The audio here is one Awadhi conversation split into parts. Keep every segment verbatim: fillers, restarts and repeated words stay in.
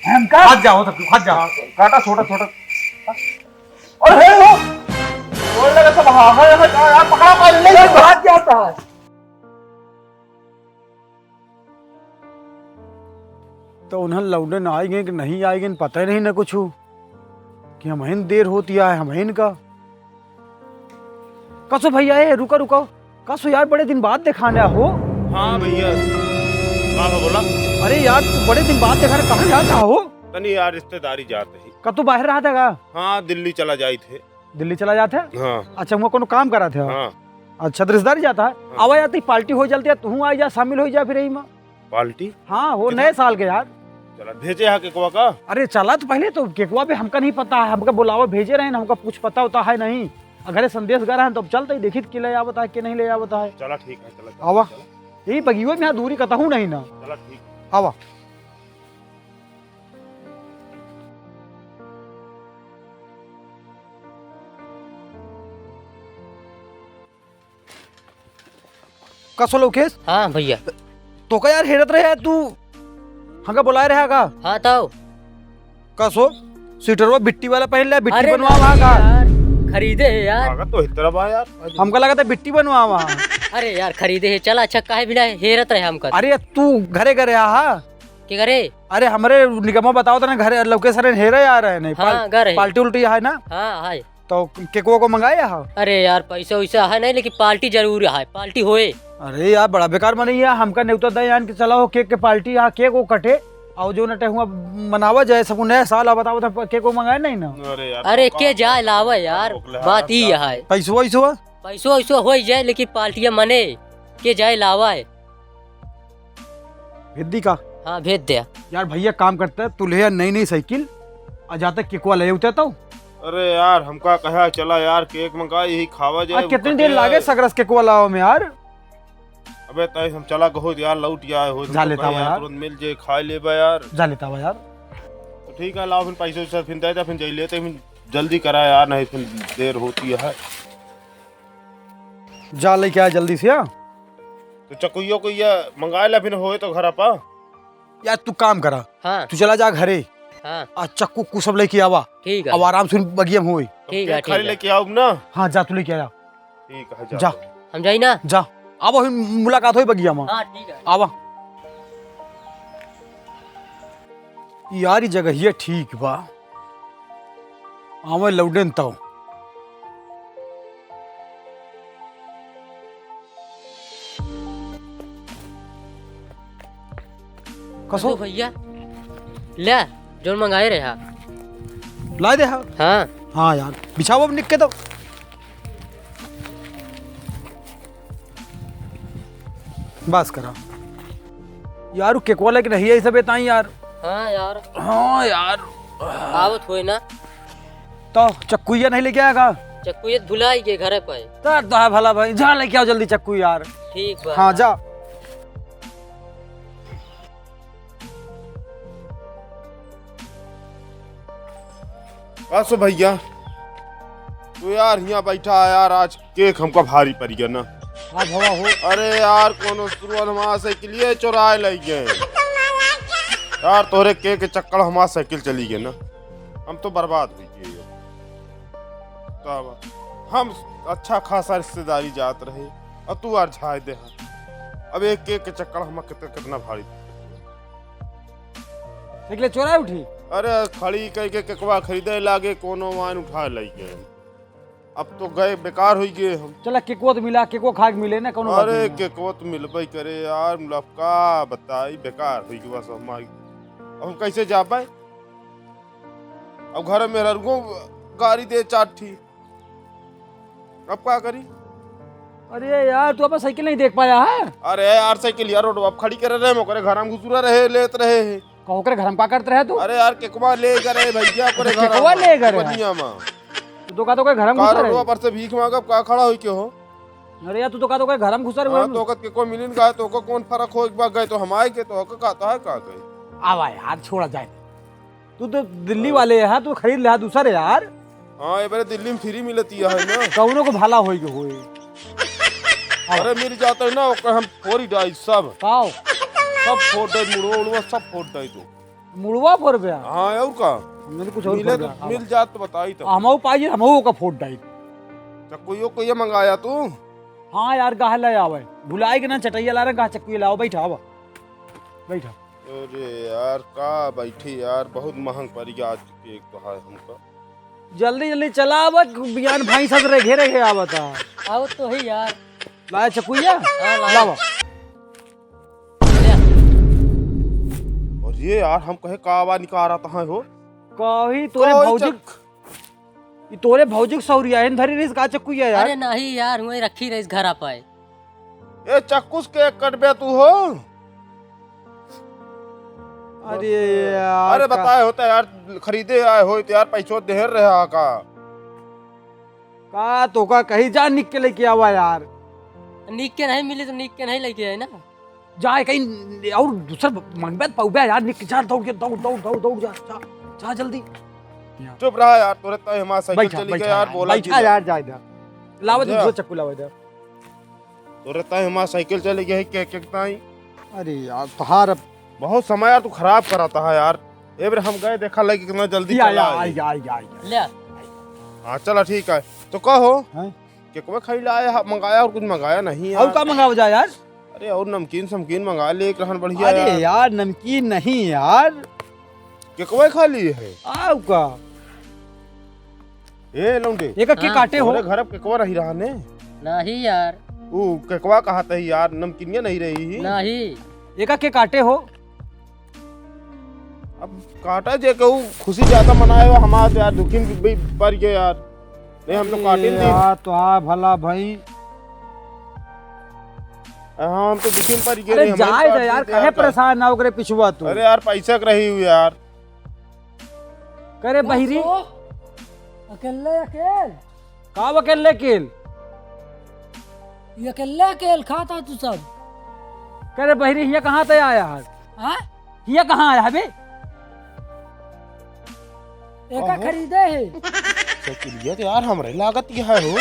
हमका? खात जाओ सब, खात जाओ। हाँ, काटा छोटा, छोटा। अरे, हे हो। बोल लगा सब, हाँ, हाँ, हाँ, यार, पकड़ा, पकड़ा, ले, ले, भाग जाता है। तो उन्हन लौंडन आइ गए कि नहीं आइ गए, पता ही नहीं न कुछ, कि हमहिन देर होती आए, हमहिन का। कसो भैया, ए, रुका, रुका। कसो यार, बड़े दिन बाद देखाने हो। हाँ भैया, का बा बोला? अरे यार, तू बड़े दिन बाद देखाने, कहाँ जाता हो? तनी यार, रिश्तेदारी जात ही। कतू बाहर रहा था का? हाँ, दिल्ली चला जाइत है। दिल्ली चला जात है? हाँ। अच्छा, हुआ कोनो काम करा थे? हाँ। अच्छा, रिश्तेदारी जाता है? हाँ। आवा यार, तो पार्टी हो जलती है, तू आ जा, शामिल हो जा फिर यही में। पार्टी? हाँ, हो, कितना? नए साल के यार। चला, भेजे हा केकवा का? अरे चला, तो पहले तो केकवा भी हमका नहीं पता है, हमका बुलावा भेजे रहे ना, हमका कुछ पता होता है नहीं। अगर संदेश गा रहा है तो अब चलते ही देखी के ले आवता है, के नहीं ले आवता है। चला, ठीक है, चला, चला, आवा। चला। यही बगियो में यहाँ दूरी कतहूँ नहीं ना। चला, ठीक। आवा। कसो लौकेश? हाँ भैया। तो का यार हेरत रहे यार तू? हमका बुलाए रहा का? हाँ तो। कसो? स्वेटरवा बिट्टी वाला पहन ले, बिट्टी अरे बनवावा नहीं का? यार, खरीदे है यार। लागत तो इतना बा यार। हमका लगा था बिट्टी बनवावा। अरे यार, खरीदे है। चला, अच्छा, काहे बिना हेरत रहे हमका? अरे तू घरे घरे आहा? के घरे? अरे हमरे निगमवा बताओ तने घरे लौकेश रे हेरे आ रहे नहीं। हाँ, पाल-, घरे। पार्टी उल्टी है ना? हाँ, है। तो केकवा को मंगाए हा? अरे यार, पैसा वैसा है नहीं, लेकिन पार्टी जरूर है, पार्टी होए। अरे यार, बड़ा बेकार मनई है, हमका नेवता दे यान कि चला हो केक के पार्टी, यहाँ केक वो कटे, और जो नटे हुआ मनावा जाए, सबको नया साल आ, बताओ तो केक वो मंगाए नहीं ना? अरे यार, अरे तो के का जाए लावा यार, ओकले बात हाथ ई का है। पैसवा वैसवा? पैसवा वैसवा हो ही जाए, लेकिन पार्टिया मने के जाए लावा है। भेज दी का? हाँ, भेज दे। यार भैया काम करता है, तू ले आ नई नई साइकिल, आ जाता केकवा ले उठे तो। अरे यार, हमका कहा चला यार, केक मंगा, यही खावा जाए, आज वो कितनी देर कटे लागे है। सकरस केकवा लावा में यार? अबे तय हम चला गहो यार, लौट आए हो, जा तुमको लेता कहे हुआ यार, यार। तुरंत मिल जे, खा लेबा यार। जा लेता हुआ यार। तो ठीक है, लाओ फिर पैसे वैसे फिर दे दे, फिर जाई लेते, फिर जल्दी करा यार, नहीं फिर देर होती है। जा लेके आ जल्दी से, हाँ। तो चकुइयो को ये मंगा ले, फिर होए तो घर आपा। यार, तू काम करा। हाँ। तू चला जा घरे। हाँ। आ चक्कू उक्कू सब लेके आवा। ठीक है। अब आराम से बगिया में होई। ठीक है, खाली ठीक है। लेके आऊँ ना? हाँ, जा, तू लेके आ जा। ठीक है, जा। जा। हम जाई ना? जा। अब वही मुलाकात होई बगिया में। हाँ, ठीक है। आवा। यार, ई जगहिया ठीक बा। आवे लौडेन तौ। कसो? कसो भैया? ले, जोन मंगाए रहे हा। ला दे हा। हाँ। हाँ यार, बिछाओ अब निक के तो। बस करा। यार, उ केकवा लेके नहीं आई सबे ताई यार। हाँ यार। हाँ यार। आवत होए ना। तो चक्कुइया नहीं लेके आया का? चक्कुइया भुलाई के घरे पे। तो, तो है भला भाई, जा लेके आओ जल्दी चक्कू यार। ठीक बा। हाँ, जा। बस भैया, तू यार हियाँ बैठा है यार, आज केक हमका भारी पड़ गया ना। हाँ भवा हो। अरे यार, कोनो सुरवन हमारा साइकिलिए चुराए ले गए। यार, तोरे केक के चक्कर हमारा साइकिल चली गई ना, हम तो बर्बाद हुई गए। तब हम अच्छा खासा रिश्तेदारी जात रहे और तू यार झाए दे। अब एक केक के चक्कर हमारा कितना, कितना भारी। साइकिल चोराए उठी? अरे, खड़ी कई के केकवा खरीदे लागे, कोनो वाइन उठा लई गए। अब तो गए, बेकार होई गए हम। चला, केकवा तो मिला, केकवा खाए के मिले ना, कोनो बात अरे, नहीं है। केकवा तो मिलबे करे यार, मतलब, का बताई, बेकार होई गए बस हमारी। अब हम कैसे जा पाए? अब घर में ररुओ गाड़ी दे चार ठी। अब का करी? अरे यार, तू अपन साइकिल नहीं देख पाया है? अरे यार, साइकिल यार रोड अब खड़ी करे रहे, ओकरे घर में घुसुरा रहे, लेत रहे है। का ओकरे घर में का करत रहे तू? अरे यार, केकवा ले करे भैया, ओकरे अच्छा, घर केकवा में, ले करे? बनिया में। तू तो का तो ओकरे घर में का घुसा रहे? रोडवा पर से भीख मांगब, का खड़ा होई के हो? अरे यार, तू तो का तो ओकरे घर में घुसा रहे हाँ, हो। तो ओकत केकवा मिलिन का, तो ओकर कौन फर्क हो, एक बार गए तो हम आए के, तो ओकर का तो है, का गए? आवा यार, छोड़ा जाए। तू तो दिल्ली हाँ। वाले है, तू खरीद ले दूसरे यार। हाँ, ये बारे दिल्ली में फ्री मिलती है ना। कौनो को भला होई के होई। अरे मिल जाता है ना, ओकर हम फोड़ ही डाई सब। काओ? सब फोड़ डाई, मुड़वा उड़वा सब फोड़ डाई तू। मुड़वा फोर बे? हाँ, और का? हमने कुछ और मिले फोर तो बे। मिल जात तो बताई तो। हमहू पाई, हमहू ओका फोड़ डाई। चक्कुइयो को ये मंगाया तू? हाँ यार, गाह ले आवे। भुलाए के ना चटैया ला रहे, गाह चक्कुइया लाओ, बैठा, आवा। बैठा। अरे यार, का बैठी यार, बहुत महंग पड़ गया आज के केक तो है हमका। जल्दी जल्दी चला, आवा, बियान भाई साथ रे घेरे घेरे आवता। आओ तो ही यार। लाया चक्कुइया? हाँ, लाया। लावा। ले। और ये यार, हम कहे का आवाज निकाल रहा था हो? कही तोरे कोई भौजी चक- ई तोरे भौजी के सौरिया है, धरी रहीस का चक्कुइया यार? अरे नहीं यार, वहीं रखी रहीस घरा पे। ए चक्कू से केक कटबे तू हो? अरे यार, अरे का बताए होता यार, खरीदे आए हो तो यार, पैसो देहर रहा का? का तो का कही, जा निक के लेके आवा यार। निक के नहीं मिली तो निक के नहीं लेके आए ना। जाए कहीं और दूसर मंगबे त पौबे यार, निक जा, दौड़ के, दौड़, दौड़, दौड़, दौड़, जा, जा, जा जल्दी। चुप रहा यार, तोरे तय हमार साइकिल बैठा, चली बैठा गया यार, यार, बोला बैठा यार, जाए दे। लावा दे, जा। दूसरा चक्कू लावा दे। तोरे तय हमार साइकिल चली गई है, के, के ताई। अरे यार, तोहार अब बहुत समय यार, तू खराब कराता है यार। ए बेर हम गए, देखा लगे कितना जल्दी या, चला या, आई। आई, आई, आई, आई। ले। हाँ, चला ठीक है। तो कहो, हैं? केकवा खाई लाया, मंगाया और कुछ मंगाया नहीं और यार। का मंगावा जाए यार? अरे और नमकीन समकीन मंगा ले, एक रहन बढ़िया अरे यार। यार, नमकीन नहीं यार। केकवा खा लिए है? आउ का? ए लौंडे, एका के हाँ। काटे हो? तोरे घर अब केकवा रही रहा ने? नहीं यार। ऊ केकवा कहा तही यार, नमकीनिया नहीं रही ही। नहीं। एका के काटे हो? अब काटा जे कहू, खुशी ज्यादा मनाए हो हमार यार, दुखी भी पड़ गए यार। नहीं, हम तो अरे काटिन दी। यार, तो आ भला भाई। हाँ, हम तो दुखी में पड़ गए अरे नहीं, हमारे जाए काट दे यार, देते काहे यार का। परेशान ना ओकरे पिछुआ तू? अरे यार, पैसा के रही हूँ यार। करे बहिरी। अकेले अकेल। का अकेले अकेल? ये अकेले अकेल खाता तू सब। करे बहिरी, हिया कहाँ ते आया है? हाँ? हिया कहाँ आया है बे? एका अहो। खरीदे है। साइकिलिया तो यार हमरे लागत के है हो।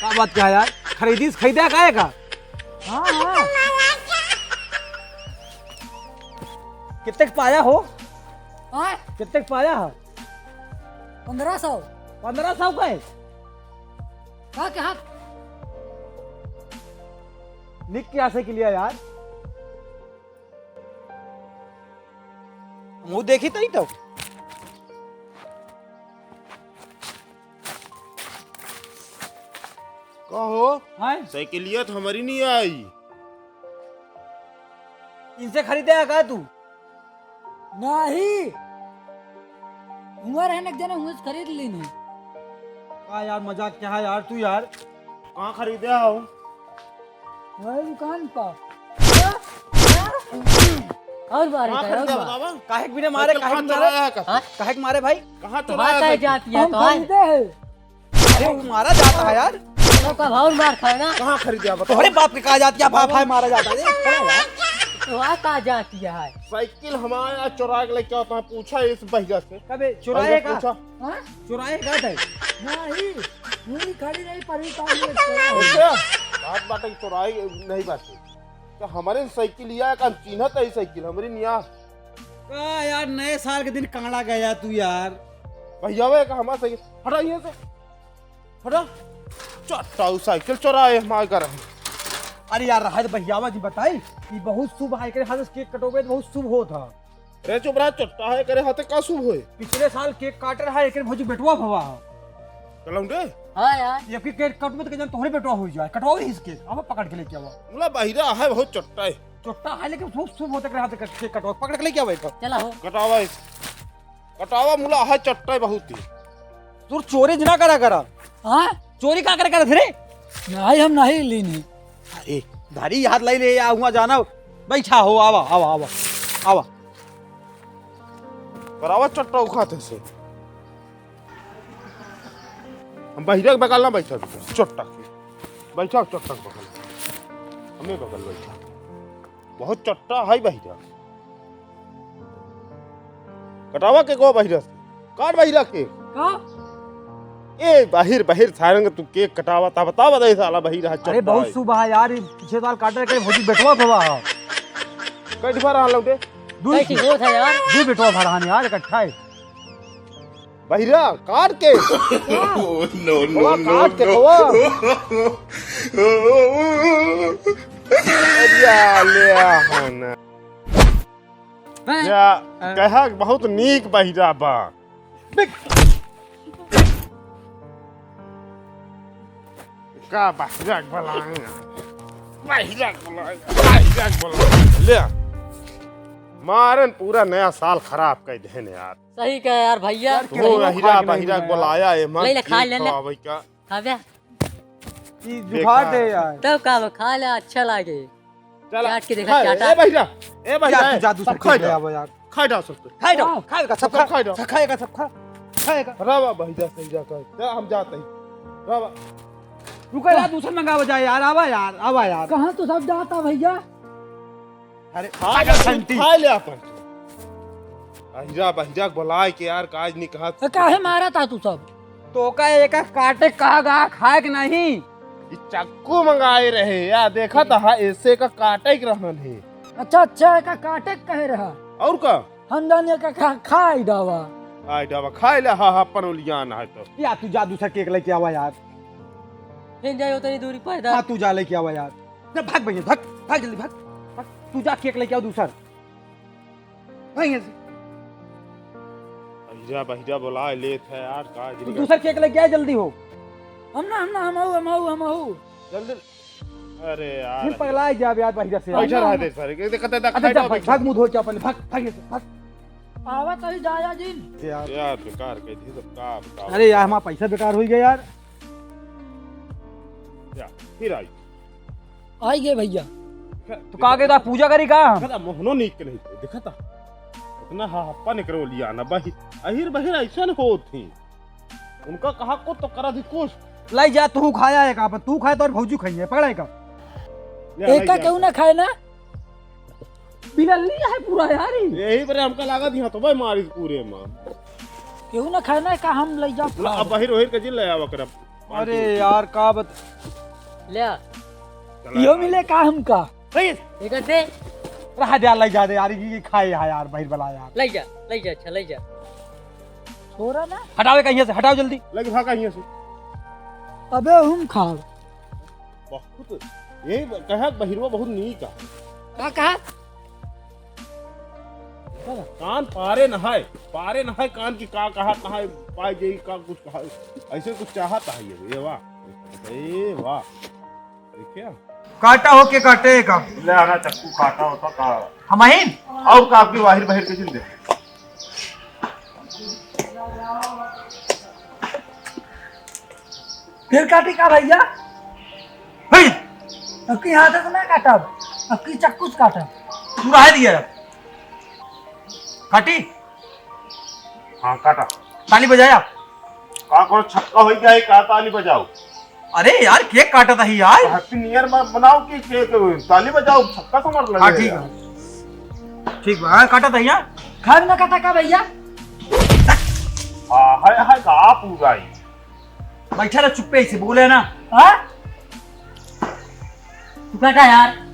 का बात क्या है यार? खरीदी से खरीदा का एका? हाँ, हाँ। कितने के पाया हो? हाँ? कितने के पाया है? पन्द्रह सौ। पन्द्रह सौ का है? का कहा? निक क्या साइकिलिया यार? मुँह देखी तई तो। कहो, हैं? साइकिलिया तो हमारी नहीं आई। इनसे खरीदे है का तू? नहीं। हुआ रहने के जने हुए से खरीद ली नहीं। का यार, मजाक क्या है यार तू यार? कहाँ खरीदे हो? वही दुकान पर। और मारे कहाँ का, और खरीदे मार। बतावा? काहे के बिना मारे, तो काहे कहाँ के मारे? चुराया है का? हाँ? काहे के मारे भाई? कहाँ तो चुराया बात है है? जाती है हम तो है। खरीदे हैं। अरे वो मारा जाता है यार। तो कब और मार खाए ना? कहाँ खरीदे बतावा? तोहरे बाप के कहा जाती है, बाप है मारा जाता है। तो वहाँ कहा जाती है। साइकिल हमारा चुरा के लेके आता है, पूछा इस भैया से। कबे चुराए भैया का? पूछा। हाँ? चुराए का थे? नहीं, वही खड़ी रही, परी का लिए चुराए। अच्छा, बात बात है, चुराए नहीं बात है। तो हमारे साइकिल या का चिन्हत है साइकिल, हमारे निया। का यार, नए साल के दिन कांड़ा गया तू यार। भैया वे का हमारा साइकिल, हटा यहाँ से, हटा। चट्टा, उ साइकिल चुराए हमारे घर है। अरे यार, रहा तो भैयावा जी बताई, ये बहुत शुभ है, एकरे हाथ से केक कटोगे तो बहुत शुभ होत है। अरे चुप रहा, चट्टा है, करे हाथे का शुभ होए? पिछले साल केक काटे रहा, एकरे भौजी बेटवा भवा है। चलाऊं रे? हाँ यार। ये की केक कटबे तो के जन तोहरे बेटवा हो जाए, कटवाओ इस केक, अब पकड़ के लेके आवा। मुला बहिरा है, बहुत चट्टा है। चट्टा है, लेकिन बहुत शुभ होते एकरे हाथे केक कटवा, पकड़ के लेके आवा एक। चला हो। कटावा इस, कटावा मुला है, चट्टा है बहुत ही। तू चोरी जना करा करा। हाँ? चोरी का करे करत रे? नहीं, हम नहीं लीनी। अरे, धरी हाथ लाई ले, या हुआ जाना। बैठा हो, आवा, आवा, आवा, आवा। करावा चट्टा उखाते से। हम बहिरे के बगल ना बैठा, चट्टा के। बैठा चट्टा के बगल। हमें बगल बैठा। बहुत चट्टा है बहिरा। कटावा केकवा बहिरा से। काट बहिरा के। का? ए, बाहिर, बाहिर सारंग तू केक कटावा ता, बतावा दे साला बहिरा है अरे चट्टा बहुत है। शुभ है यार, ये पिछले साल काटे के भौजी बेटवा भवा है। कई डिब्बा रहा लौटे? दुई कैसी होत है यार? दुई बेटवा भरान यार, इकट्ठा है। बहिरा, काट के। No, no, बोला, no, काट के no। बोला। अरे, ले आ, हाँ ना। हैं? या, हाँ। कहा बहुत नीक बहिरा बा। का बहिरा के बोलाए? बहिरा के बोलाए, बहिरा के बोलाए। ले। मारन पूरा नया साल खराब कर देन यार। सही कहा यार भैया। यार, तू केहू बहिरा, खा के नहीं बहिरा के मिला यार। बोलाया, ए मन ले, ले, खा ले, ले। खवावे का। खा बे। ई जुठा दे यार। तब का बा, खा ले, अच्छा लागे। चला, चाट के देखा, खाए, चाटा। ए बहिरा, ए बहिरा, यार, तू ए, जादू सब सब खाए cake ले दो। आवा यार। खाए दो सब तो। खाए दो, हाँ। खाएगा सब सब खा। खाए दो। सब खाएगा सब खा। खाएगा। रावा बहिरा सही जा कर। जा, हम जाते हैं। रावा। रुका यार, दूसरा मंगावा जाए यार, आवा यार, आवा यार। कहाँ तू सब जाता भैया? अरे, खा पागल ले, घंटी। खा ले अपन। अहिरा बहिरा के बोलाए के यार, काज नहीं कहा। तो काहे मारा था तू सब? तो का एका काटे कहा गा, खाए के नहीं? ई चाकू मंगाए रहे या, देखा था, हाँ, ऐसे का काटे के रहन है। अच्छा, अच्छा, एका काटे के कहे रहा। और का? हम जाने का खा, खाए डावा। खाए डावा, खाए ले, हाँ, हाँ, अपन उलियान है तो। या तू जा दूसरा cake लेके आवा यार। फिर जाए उतनी दूरी पैदल। हाँ, तू जा लेके आवा यार। जा भाग भैया, भाग, भाग जल्दी भाग। भाग, तू जा cake लेके आओ दूसर। भाग यहाँ से। बहिरा, बहिरा बोला लेत है यार, का तू गिरी दूसर cake लेके आ, जल्दी हो। हम ना, हम ना, हम आऊ, हम आऊ, हम आऊ। जल्दी। अरे यार। फिर पगला ही जाब यार बहिरा से। बैठा रहा दे सारे। ये देखते, देखते, अच्छा, जा, बैठा, भाग, बैठा। भाग, मुंह धो के अपन, भाग, भाग यहाँ से, भाग। आवा तभी जाया जिन। यार। यार, बेकार कह दी सब, का बताओ। अरे यार, हमारा पैसा बेकार हो गया यार। या, फिर आई। आई गए भैया। तो का के दा पूजा करी का? देखा था, मोहनो नीक के नहीं थे, देखा था। इतना हा हप्पा निकरो लिया ना, बही-, अहिर बहिर ऐसन होत ही। उनका कहा को तो करा दी कुछ। लाई जा, तू खाया है का? अपन तू खाए तो और भौजी खाई है, पकड़ा है का? ले, एका लाई जा। केहू ना खाए ना? बिलल्ली है पूरा यार ही। यही पर हमका लागत यहाँ तो भाई मारी पूरे माँ। केहू ना खाए ना का, हम लई जाओ ना, खाओ। अब बहिर वहिर के जिन ले आवा करब। अरे यार, का बत- ले आ। चला यो यार। मिले का हमका? सही है। एक दे। रहा दे, लई जा दे यार, ये खाए है यार, बहिर वाला यार। लई जा, लई जा, अच्छा, लई जा। छोरा ना। हटावे कहीं से, हटाओ जल्दी। लग भागा यहाँ से। अबे हम खाओ। बहुत, यही कहा बहिरवा बहुत नीक है। का कहा? कान पारे न है, पारे न है कान की का कहा, कहा पाए जाई का कुछ कहा, ऐसे कुछ चाहत है ये, ये वाह, ए वाह, देखिए। काटा हो के काटे का? ले आना चक्कू काटा होता का? हम ही? और का आपकी बाहिर बाहिर के जिंदे? फिर काटी का भैया? हे! अब की हाथ से ना काटब, अब की चक्कू से काटब। पूरा है दिया। काटी? हाँ, काटा। ताली बजाया। का कौन छक्का होई जाए, का ताली बजाओ? अरे यार, cake काटा था ही यार। Happy New Year म-, मनाओ कि cake, ताली बजाओ, छक्का तो मार लगे हाँ, ठीक यार। है। ठीक बा, हाँ, काटा था यहाँ। खाए ना काटा का भैया? हाँ, है, है, का पूरा ही। बैठा रह चुप्पे से, बोले ना। हाँ? तू काटा यार।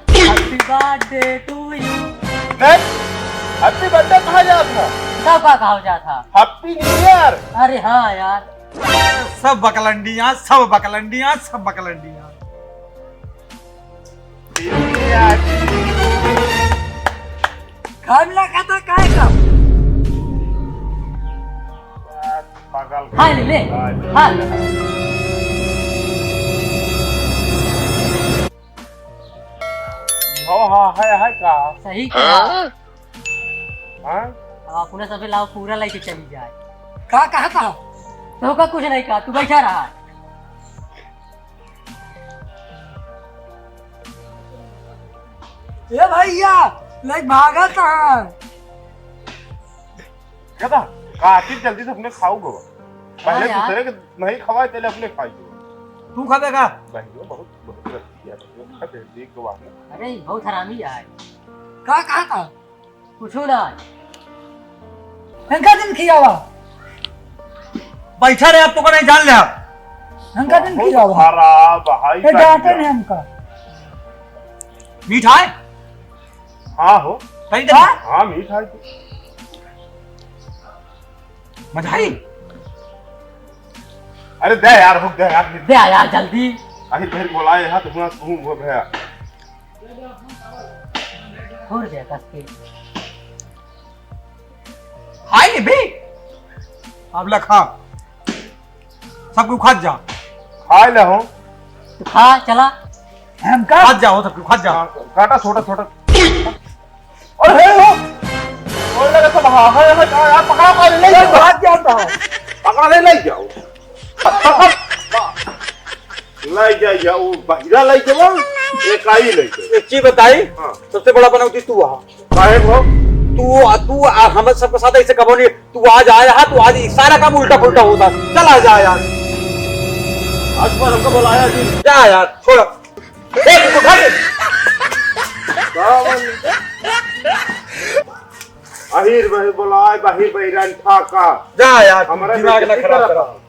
Happy birthday to you। नहीं, Happy Birthday कहा जात है? तब का कहा जात है? Happy New Year। अरे हाँ यार। सब बकलंडियाँ, सब बकलंडियाँ, सब बकलंडियाँ। खाना खाता काय का? पागल। खा ले, ले। खा ले। खा। हाँ, हाँ, है, है का? सही कहा। हाँ? हाँ, अपने सबे लाओ, पूरा लेके चली जाए। का कहा था? तो का कुछ नहीं कहा, तू बैठा रहा। ए भैया, लइके भागत है। कहता, काटी जल्दी से अपने खाऊ गो। पहले हाँ यार। दूसरे के नहीं खवाए, पहले अपने खाई गो। तू खाबे का? बहिरो बहुत, बहुत गलती है, बहिरो खा दे, देख गवा में। अरे, बहुत हरामी है। का कहा था? कुछो ना। इनका दिन खियावा। बैठा रहे, आप तो का नहीं जान ले आप। इनका दिन बहुत खियावा। खराब है, ये का डांटे किया? नहीं हमका। मीठा है? हाँ हो। तनी दे। हाँ, मीठ है तो। मजा आई? अरे दे यार, हुक दे यार। दे यार जल्दी। आहिर बहिर बोलाए हा तो हुआ तू वो भया। और क्या कस के? खाई ले बे। अब ले खा। सब कुछ खा जा। खाए ले हो। तू खा, चला। हम का? खा जा, हो सब कुछ खा जा। हाँ, काटा छोटा छोटा। अरे हे हो। ओए लगे सब हाँ, है, है, का यार, पकड़ा, पकड़ा, ले जाओ। भाग जाता है। पकड़ा, ले, ले जाओ। ले जा, या वो बहिरा ले जाओ, एक आई ले जाओ। एक चीज बताई, हाँ। सबसे बड़ा बनौती तू आ। काहे हो? तू आ, तू आ, हम सबके साथ ऐसे कबो नहीं। तू आज आया है, तू आज ई सारा काम उल्टा पुल्टा होता। चला जा यार। आज पर हमको बुलाया जी। जा यार, छोड़। ए, तू उठा ले। का बोल? आहिर बहिर बोलाए, बाहिर बहिरान फाका। जा यार, हमरा दिमाग से ना किसी खराब तरह करा।